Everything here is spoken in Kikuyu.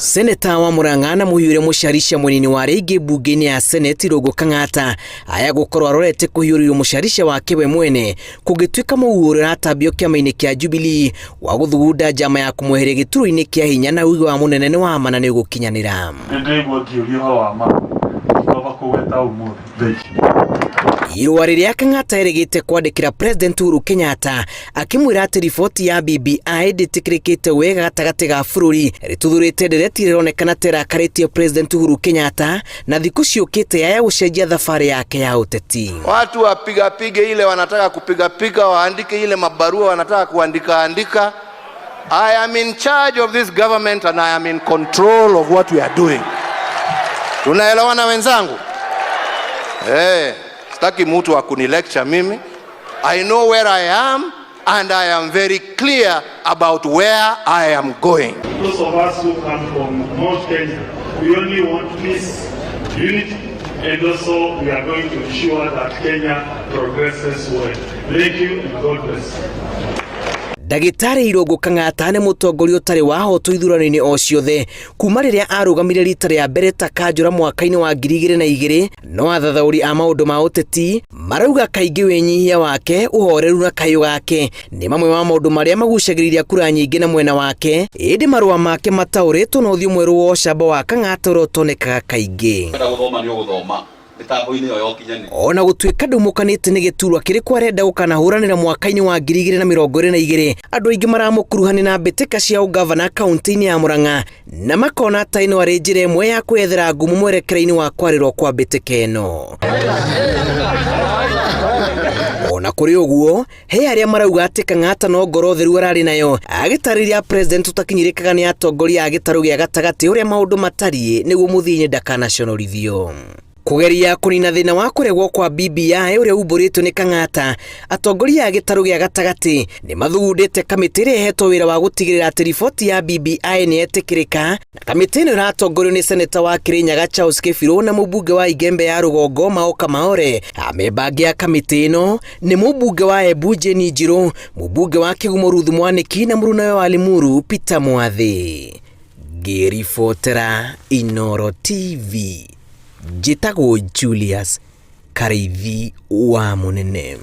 Seneta wa Murang'a na mũhiũre mũcaricia mũnini wa arĩa aingĩ mbunge-inĩ ya Senate Irũngũ Kang'ata aya gũkorwo arorete kũhiũrĩrio mũcaricia wake we mwene kũngĩtuĩka mũhuhu ũrĩa ũratambio kĩama-inĩ kĩa Jubilee wa gũthugunda njama ya kũmweheria gĩturwa-inĩ kĩa hinya na ũigi wa mũnene nĩ wa ma na nĩ ũgũkinyanĩra. Nĩndĩraigua ngĩũria ũhoro wa ma, ndikwamba kũgweta ũmũthĩ. Thengiũ. Irũa rĩrĩa Kang'ata erĩgĩte kwandĩkĩra President Uhuru Kenyatta akĩmwĩra atĩ riboti ya BBI ndĩtĩkĩrĩkĩte wega gatagatĩ ga bũrũri rĩtuthũrĩte ndereti ĩronekana ta ĩrakarĩtie President Uhuru Kenyatta na thikũ ciũkĩte yaya gũcenjia thabarĩ yake ya ũteti. Watu wapigapige ile wanataka kupigapiga, waandike ile mabarua wanataka kuandika andika. I am in charge of this government and I am in control of what we are doing. Tunaelewana wenzangu? Eh, sitaki mtu wa kunilecture mimi. I know where I am and I am very clear about where I am going. Those of us who come from Mount Kenya, we only want peace, unity, and also we are going to ensure that Kenya progresses well. Thank you and God bless. Ndagĩtarĩ Irũngũ Kang'ata nĩ mũtongoria ũtarĩ wahotwo ithurano-inĩ o ciothe kuma rĩrĩa arũgamire rita rĩa mbere ta kanjũra mwaka-inĩ wa 2002, no athathaũri a maũndũ ma ũteti marauga kaingĩ wĩnyihia wake, ũhoreru na kayũ gake nĩ mamwe ma maũndũ marĩa magucagĩrĩria kura nyingĩ na mwena wake, ĩndĩ marũa make mataũrĩtwo na ũthiũ mwerũ wa ũcamba wa Kang'ata ũrĩa ũtonekaga kaingĩ. Wenda gũthoma nĩ ũgũthoma mĩtambo-inĩ ĩyo ya ũkinyanĩria. Ona gũtuĩka ndaumũkanĩte nĩ gĩturwa kĩrĩkũ arenda gũkanahũranĩra mwaka-inĩ wa 2022, andũ aingĩ maramũkuruhania na mbĩtĩka cia ũngavana kaunti-inĩ ya Murang'a na makona ta ĩno arĩ njĩra ĩmwe ya kwĩyethera ngumo mwerekera-inĩ wa kwarĩrwo kwa mbĩtĩka ĩno. Ona kũrĩ ũguo, he arĩa marauga atĩ Kang'ata no ngoro theru ararĩ nayo, agĩtarĩria president ũtakinyĩrĩkaga nĩ atongoria a gĩtarũ gĩa gatagatĩ ũrĩa maũndũ matariĩ nĩguo mũthia-inĩ ndakanaconorithio. Kũgeria kũnina thĩna wa kũregwo kwa BBI ũrĩa umbũrĩtwo nĩ Kang'ata, atongoria a gĩtarũ gĩa gatagatĩ nĩ mathugundĩte kamĩtĩ ĩrĩa ĩhetwo wĩra wa gũtigĩrĩra atĩ riboti ya BBI nĩ yetĩkĩrĩka, na kamĩtĩ ĩno ĩratongorio nĩ seneta wa Kĩrĩnyaga Charles Kĩbirũ na mũmbunge wa Igembe ya Rũgongo Maoka Maore. Amemba angĩ a kamĩtĩ ĩno nĩ mũmbunge wa Embu Jane Njirũ, mũmbunge wa Kĩgumo Ruth Mwanĩki na mũrunawe wa Limuru Peter Mwathĩ. Ngĩribotera Inooro TV, njĩtagwo Julius Karĩithi wa Mũnene.